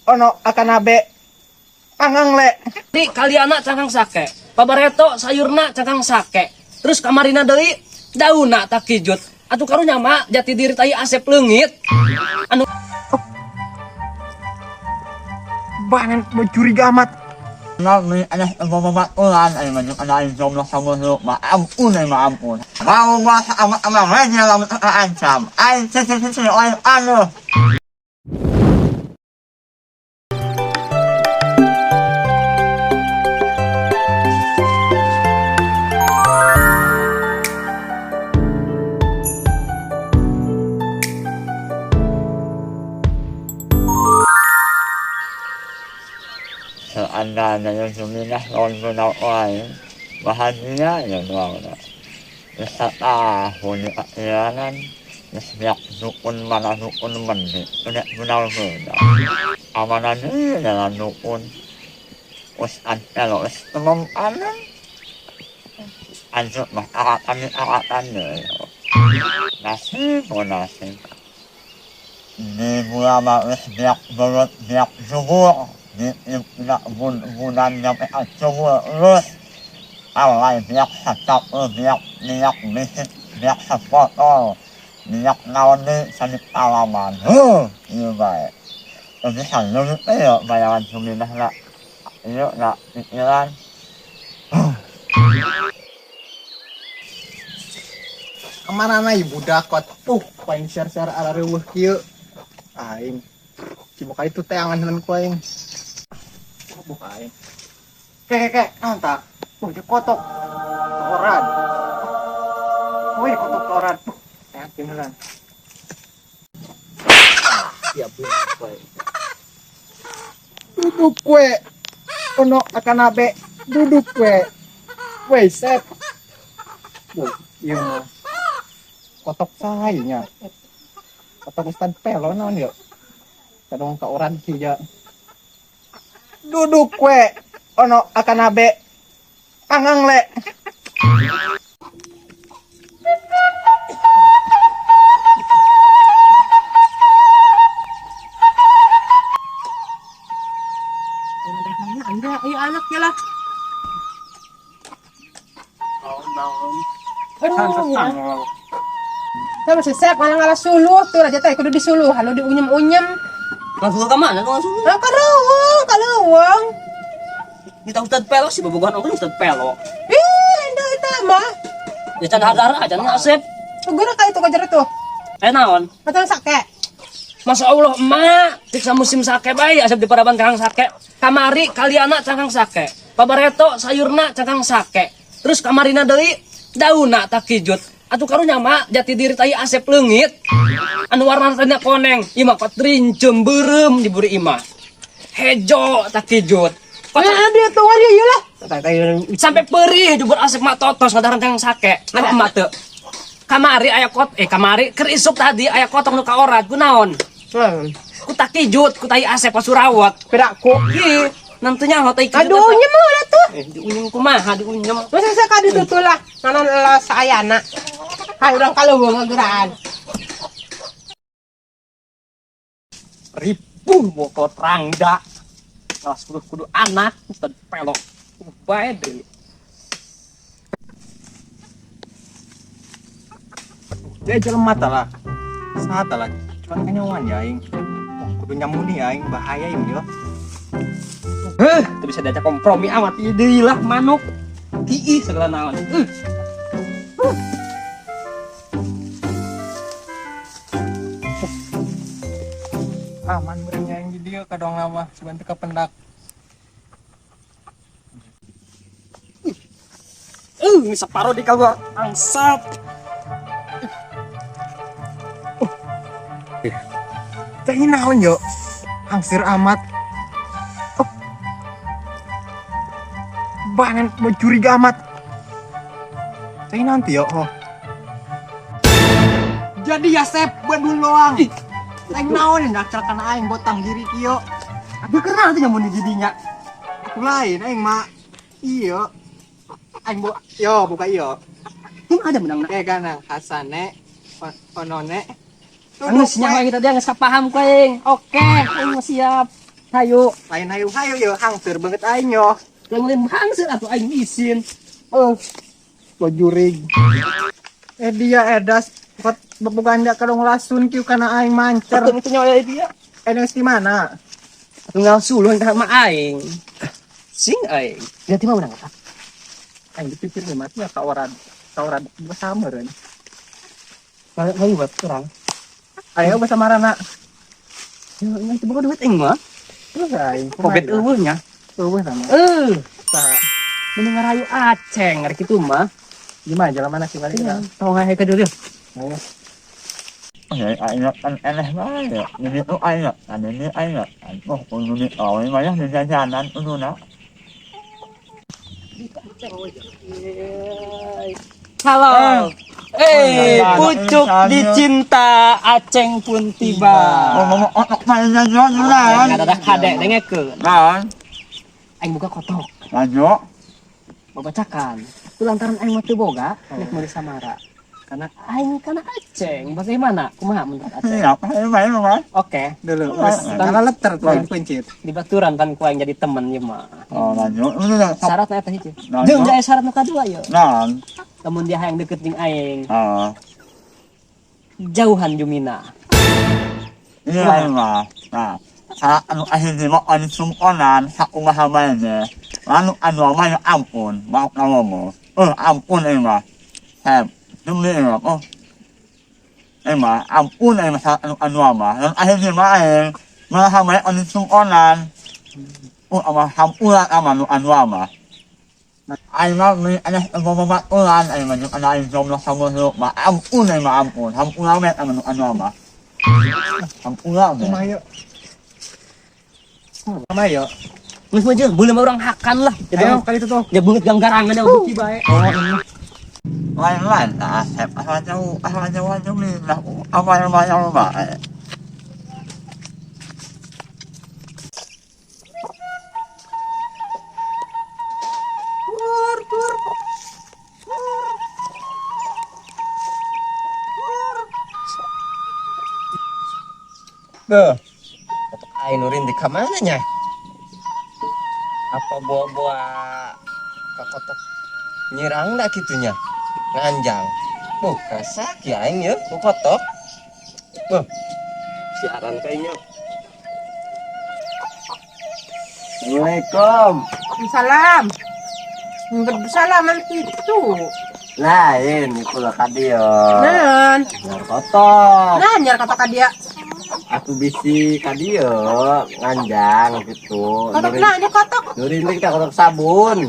Ono akanabe angang le. Di kaliana cangkang sake. Pabareto sayurna cangkang sake. Terus kamarina deui daunna takijut. Atuh karunya mah jati diri tai Asep leungit. Anu Bangan mencuriga amat. Bahagia ya doang. Tahun kehilangan setiap dukun mana dukun meni udah benar benar amanan ini dalam dukun us antelo us temom anan anjuk mah aratan aratan nasib nasib di ulama us biak berut biak subur di ibna bun bunan yang subur terus alai biak hatap biak niak bisik biak sepotol niak naon di sanit alaman huh iya baik lebih halus ya bayangan suminah nak iya nak pikiran. Kemana na ibu budak kot paling share-share ala reueuh kieu aing cibuka itu teh angan ku aing buka aing kek kek naon tak dia kotok koran. Oh, ini kotok koran. Teh beneran. Ya bu. Duduk kue. Ono akanabe duduk kue. Weh, set. Oh, iya mah. Kotok sayanya. Kotok Ustad Pelo naon yo. Kadang ka oran kieu. Duduk kue. Ono akanabe angang le. Anda, ayo anak ya lah. Sama si Sep, malah ngalah suluh tuh aja teh kudu disuluh, halu diunyem-unyem. Langsung ke mana? Langsung. Nah, karuwung, kaluwung. Kita Ustad Pelo sih bobogohan orang Ustad Pelo. Ih, indah itu mah. Ya can hadar aja Asep. Gura kayak itu kejar tuh. Eh naon? Macam sake. Masya Allah emak, tiksa musim sake bae Asep di paraban cangkang sake. Kamari kaliana cangkang sake. Pabareto sayurna cangkang sake. Terus kamarina deui daunna takijut. Atuh karunya mah jati diri tai Asep leungit. Anu warna tadina koneng, imah patrincem beureum diburi imah. Hejo takijut. Nah, dia tuh dia iyalah. Sampai perih jubur Asep mak totos ngadaran cangkang sake. Nah, emak teu. Kamari aya kot kamari keur isuk tadi aya kotong nu kaorat kunaon? Ku takijut, ku tai Asep pasurawat. Piraku. Ih, nantinya ho tai kijut. Aduh, unyem mah udah tuh. Diunyem kumaha diunyem. Masa saya kadi tuh lah. Nanon lo sayana. Hai urang kaluwung ngaguraan. Ripuh bokot rangda. Kelas kudu anak Ustad Pelo. Bae deui. Dia jelema lah. Saat lah. Cuman kenyawan ya aing. Kudu nyamuni aing bahaya ini yo. Heh, teu bisa diajak kompromi amat ieu deui lah manuk. Tiih segala naon. Aman berenya yang di dia kadang lama sebentar kependak. Ini separo di keluar angsat. Teh ini naon yo? Hangsir amat. Oh. Bangan mencuriga amat. Teh nanti yo. Oh. Jadi ya Sep, buat dulu doang. Aing naon yang celakan aing botang diri kieu. Aduh kena nanti nyamun di didinya. Aku lain aing mah. Iya. Aing bu yo buka iyo. Ini ada menang. Kayak gana Hasane onone. Anu sinyal lagi tadi nggak paham ku aing. Oke, aing siap. Hayu. Lain hayu hayu yeuh hangseur beungeut aing yo. Yang lain hangseur atuh aing isin. Eh, lo jurig. Eh dia edas kot bebuganda kadong lasun kieu kana aing mancer. Atuh itu nyawa dia. Eh geus di mana? Atuh suluh entah sama aing. Sing aing. Dia ti mah menang apa? Aing dipikir nih mati ya kaoran. Kaoran bersama ren. Mau buat kurang. Ayo bahasa marana. Ya, ini boga duit aing mah. Terus aing. Pobet eueuh nya. Eueuh sama. Eh, Sa mending ngarayu aceng rek kitu mah. gimana jalan mana sih balik Iya, tong hae ka dieu. Ayo. Ya, aing kan aneh banget. Ini tuh aing, ini aing. Oh, ini oh, ini mah di jajanan udah. Halo. Eh, pucuk dicinta Aceng pun tiba. Oh, ngomong otak mainnya jalan. Ada kadek dengekeun. Nah, Aing buka kotok. lanjut. Babacakan. Itu lantaran aing mah teu boga nek meuli samara. Karena aing kana Aceng. Bagaimana? Kumaha menurut Aceng? Iya, ini main mah. Oke, Dulu. Geus karena leter tuh aing pencit. di baturan pan ku aing jadi temen ieu mah. Oh, lanjut. Ini udah. Syaratna eta hiji. Nah, Jeung aya syarat nu kadua ye. Nah, Lamun dia hayang deket jeung aing, ah, jauhan Jumina. iya mah. Nah, sa anu akhirnya mau anu sumponan sa umaha mainnya. Lalu anu mah ampun, maaf ngomong. Eh, ampun ini mah. Heb, demi ini mah. Oh. Ini mah ampun ini mah sa anu anu mah. Dan akhirnya mah aing malah main anu sumponan. Oh, ama hampuran ama anu anu mah. Aing mah mi aneh bapak ulan aing mah jeung aing jomblo sama lu mah ampun aing mah ampun. Hampuran mah anu anu mah. Hampuran. Kumaha yuk? Kumaha yuk? Geus mah jeung beuleuh mah urang hakan lah. Jadi Ayo kali itu tuh. ya beungeut ganggarangan ya beuki bae. Oh, ini. Lain-lain lah, asep asal jauh, asal jauh aja beli lah, apa yang banyak baik. Beuh. Aing nurin di kamana nya? Apa bawa-bawa ke kotok nyirang dah gitunya? Nganjang. Buh, kasak ya aing ya, ku kotok. Buh, siaran kayaknya. Assalamualaikum. Salam. Bersalaman itu. Lain pula ka dieu. Nan, Nyar kotok. nah nyar kotok ka dia. Aku bisi ka dieu nganjang gitu. Kotok nah ini kotok. Nurin teh kita kotok sabun.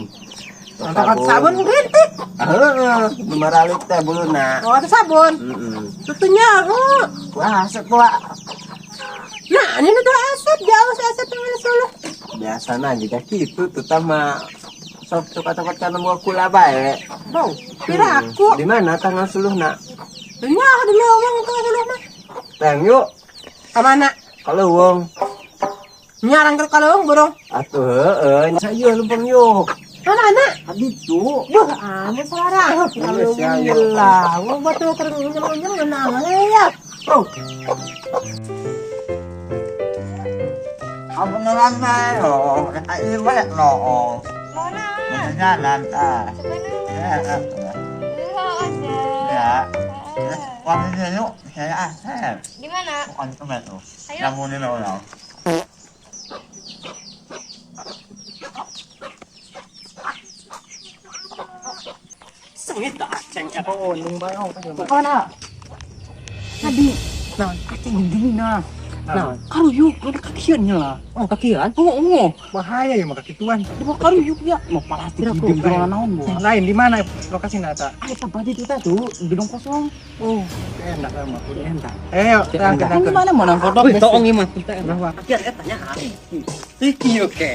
Kotok sabun rintik. Heeh, maralik teh buluna. Oh, itu sabun. Heeh. Tutunya, oh. Wah, asep pula. Nah, ini tuh asep, jauh asep yang suluh. Biasana jika kitu tuh tama sok suka-suka kana mau kula bae. Bau, pira aku. Di mana tangan suluhna? Nya di leuweung tuh suluh mah. Tang yuk. Ka mana? Ka leuweung. Nyarang ke leuweung burung. Atuh heeh, sayo lempeng yuk. Mana anak? Aditu. Duh, aneh sarang. Geus, ya, ya. Alhamdulillah. Wah, batu keur ngenyem-ngenyem ngeunang ya. Oh, Aku nelan bae oh, ini bae no. Mana? Jalan ah. Kemana? Ya, Enggak ada. ya. Waktu yuk, saya asep. Di mana? Bukan itu tuh. Ayo. Yang ini loh. Sengit dah Aceng eta. Oh, nung bae oh. Mana? Tadi. Nah, Aceng dina. Nah, karuyuk udah kakian nya lah. Oh, kakian? Oh, oh. Bahaya ya maka kituan. Di bawah karuyuk ya. Mau plastik Kira-kira. di gedung naon bu. Lain di mana lokasi nata? Ah, eta badi itu tuh gedung kosong. Oh, enak lah mah. Enak. Ayo, tang Ini kita. mana mau nang kodok? Wih, toong ieu mah. Berapa? Kakian eta nya. Iki oke.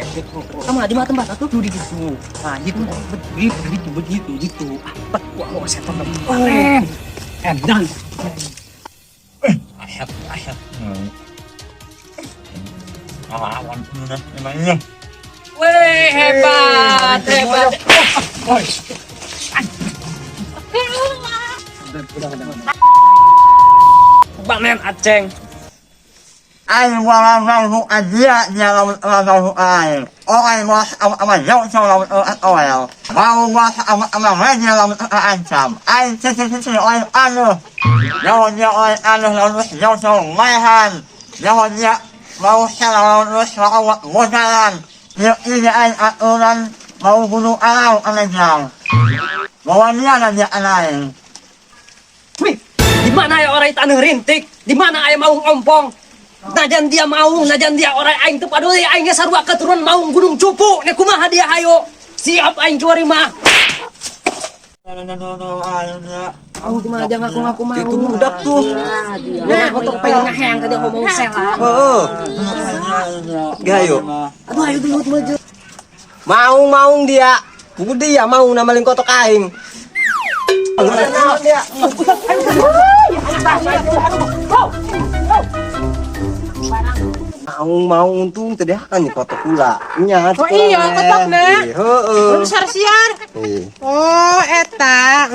Sama di mana tempat atuh di gitu. Nah, gitu begitu begitu begitu gitu. Ah, wah, wah, setan. Keren. Edan. Asep, asep. Lawan udah emangnya. Weh, hebat, hebat. Banen Aceng. Aing wala mau aja dia lawan lawan aing. Orang was ama ama jauh jauh lawan orang. Mau was ama ama dia lawan ancam. Aing sisi sisi orang anu. Jauh dia orang anu lawan jauh jauh mahan. Jauh dia mau salah lawan lawan modalan. Dia ini aing aturan mau bunuh alau aneh jauh. Bawa dia dia aing. Wih, di mana aya oray taneuh rintik? Di mana aya maung ompong? Najan dia maung, najan dia oray, aing teu paduli, aing ge sarua keturunan maung Gunung Cupu. Ne kumaha dia hayo? Siap aing juari mah. Oh, gimana aja ngaku-ngaku maung. Itu budak tuh. Nah, kotok pengen ngaheyang tadi ngomong sela. Heeh. Gayo. Aduh, ayo dulu maju. Maung maung dia. Buku dia maung nama maling kotok aing. Dia. Maung maung untung tadi kan kotok pula. Nya. Oh iya, kotokna. Heeh. Belum siar-siar. Iya. Oh, eta.